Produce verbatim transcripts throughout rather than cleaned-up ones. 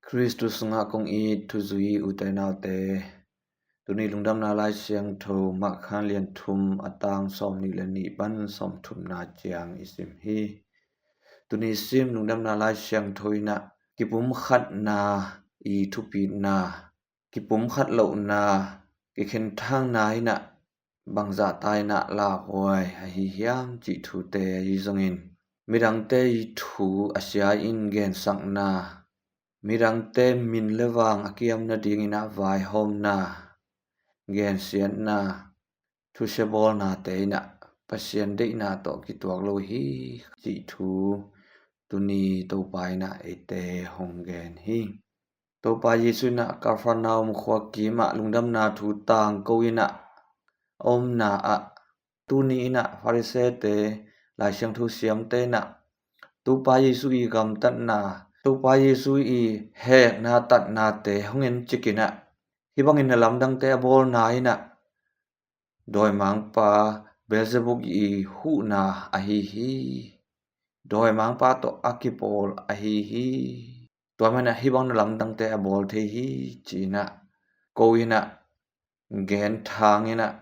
Khristu sungah kong it thuzui ute naute, tuni Lungdamna Lai Siangtho Mark khanlian thum, a tang sawmnih le nih pan sawmthumna ciang i sim hi. Tuni sim Lungdamna Lai Siangtho in ah kipumkhatna i thupitna, kipumkhat lohna, kikhenthangna in ah bangzah ta in ah lauhuai ahi hiam cih thute ahi zongin, midangte i thu a sia in gensakna, midangte min le vang a kiam nading in ah vaihawmna, gensiatna, thusia bawlnate in ah Pasian deihna tawh kituak lo hi cih thu tuni Topa in ah eite hong gen hi. Topa Jesu in ah Kapharnaum khua kim ah lungdamna thu tangko in ah a omna ah, tuni in ah Farisee-te, Lai Siangtho siamte in ah Topa Jesu i gamtatna, Topa Jesu i hekna tatnate hong en cik in ah, hih bangin na lamdangte a bawlna in ah dawimangpa Beelzebub i huhna ahi hi. Dawimangpa tawh a kipawl ahi hi. Tua manin ah hih bang na lamdangte a bawl thei hi ci in ah ko in ah genthang in ah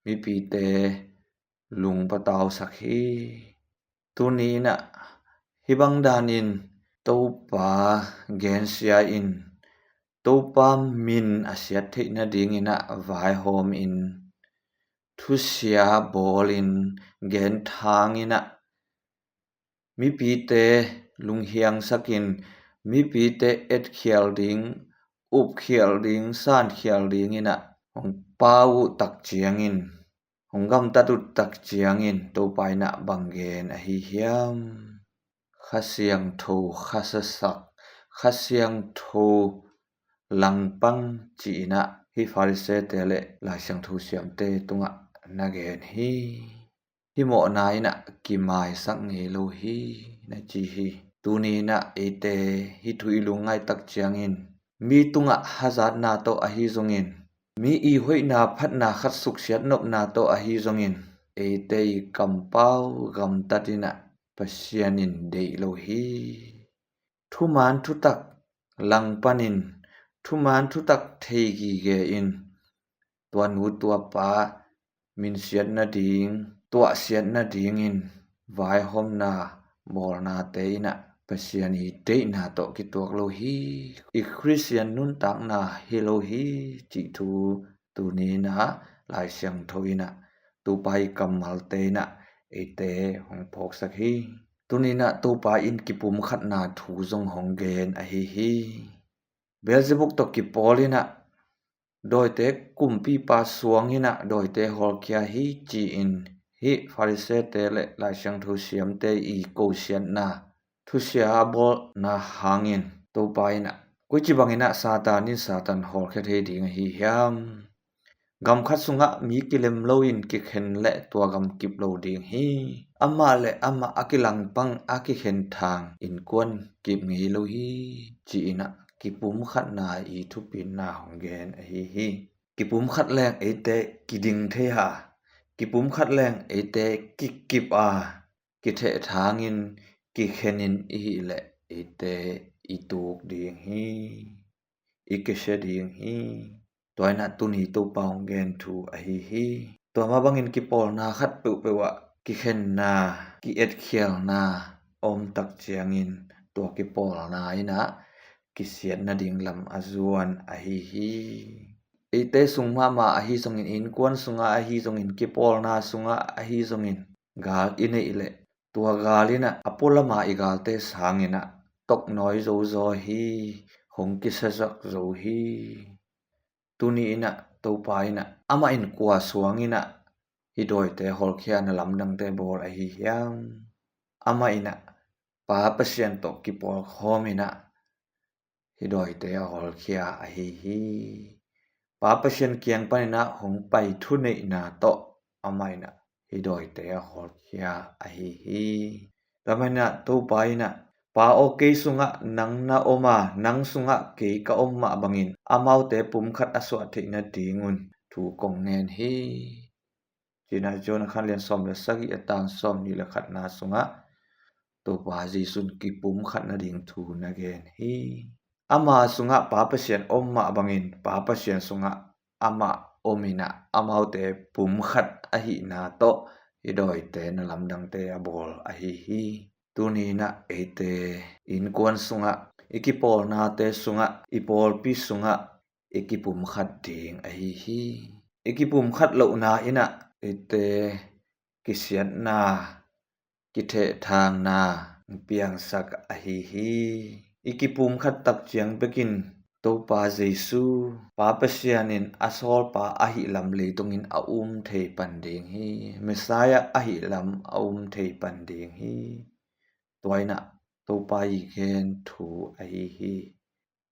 mipite lungpatausak hi. Tuni in ah hih bang danin Topa gensia in, Topa min a siat theih nading in ah vaihawm in, thusia bawl in, genthang in ah mipite lunghiangsak in, mipite etkhial ding, upkhial ding, sankhial ding in ah hong pau uh tak ciangin, hong gamtat uh tak ciangin Topa in ah bang gen ahi hiam? Kha Siangtho, Kha sasak, Kha Siangtho langpang ci in ah hih Farisee-te le Lai Siangtho siamte tungah na gen hi. Hih mawhna in ah kimaisak ngei lo hi na ci hi. Tuni in ah eite hih thu i lungngaih tak ciangin, mi tungah hazatna tawh ahi zongin, mi i hoihna phatna khat suksiat nopna tawh ahi zongin, eite i kampau gamtat in ah Pasian in deih lo hi. Thuman thutak langpan in, thuman thutak thei gige in, tua nu tua pa minsiat nading, tuahsiat nadingin vaihawmna bawlnate in ah Pasian i deihna tawh kituak lo hi. I Khristian nuntakna hi lo hi cih thu tuni in ah Lai Siangtho in ah Topa i kammalte in ah eite hong phawksak hi. Tuni in ah Topa in kipumkhatna thu zong hong gen ahi hi. Beelzebub tawh kipawl in ah dawite kumpipa suang in ah dawite hawlkhia hi ci-in hih Farisee-te le Lai Siangtho siamte i kosiatna, thusia bawlna hangin Topa in ah, koici bangin ah Satan in Satan hawlkhia thei ding ahi hiam? Gam khat sungah mi kilem loin kikhen leh tua gam kip lo ding hi. Amah le amah a kilangpang, a kikhenthang innkuan kip ngei lo hi, ci-in ah kipumkhatna i thupitna hong gen ahi hi. Kipumkhat leng eite kiding thei a, kipumkhat leng eite kikip a, kithehthangin, kikhenin i hih leh eite i tuk ding hi, i kisia ding hi. Tua in ah tuni Topa hong gen thu ahi hi. Tua mah bangin kipawlna khat peuhpeuh ah kikhenna, ki-etkhialna a om tak ciangin tua kipawlna in ah kisiat nading lam a zuan ahi hi. Eite sung mahmah ahi zongin, innkuan sungah ahi zongin, kipawlna sungah ahi zongin, gal i neih leh tua gal in ah a pualama i galte sangin ah toknawi zozaw hi, hong kisazak zo hi. Tuni in ah Topa in ah amah in kua suang in ah hih dawite hawlkhia, na lamdangte bawl ahi hiam? Amah in ah Pa Pasian tawh kipawlkhawm in ah hih dawite a hawlkhia ahi hi. Pa Pasian kiang panin ah hong pai thuneihna tawh amah in ah hih dawite a hawlkhia ahi hi. Tua manin ah Topa in ah, Pa aw, kei sungah nang na om a, nang sungah kei ka om mah bangin amaute pumkhat a suah theih nadingun thu kong ngen hi, ci-in ah John a khanlian sawm le sagih, a tang sawmnih le khatna sungah Topa Jesu in kipumkhat nading thu na gen hi. Ama sungah Pa Pasian om mah bangin Pa Pasian sungah amah om in ah, amaute pumkhat ahihna tawh hih dawite na lamdangte a bawl ahi hi. Tuni in ah eite innkuan sungah, i kipawlnate sungah, i pawlpi sungah i kipumkhat ding ahi hi. I kipumkhat lohna in ah eite kisiatna, kithehthangna piangsak ahi hi. I kipumkhat tak ciang bekin Topa Jesu, Pa Pasian in a sawlpa ahih lam leitungin a um thei pan ding hi. Messiah ahih lam a um thei pan ding hi. Tua in ah Topa i gen thu ahi hi.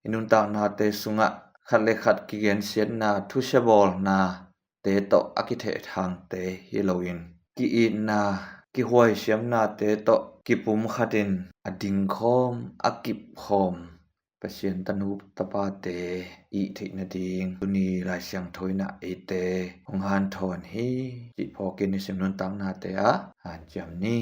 I nuntaknate sungah khat le khat kigensiatna, thusia bawlnate tawh a kithehthangte hi loin, ki-itna, kihuaisiamnate tawh kipumkhat in a dingkhawm, a kipkhawm Pasian tanu tapate i theih nading tuni Lai Siangtho in ah eite hong hanthawn hi. Cih phawkin i sim nuntaknate ah hanciam ni.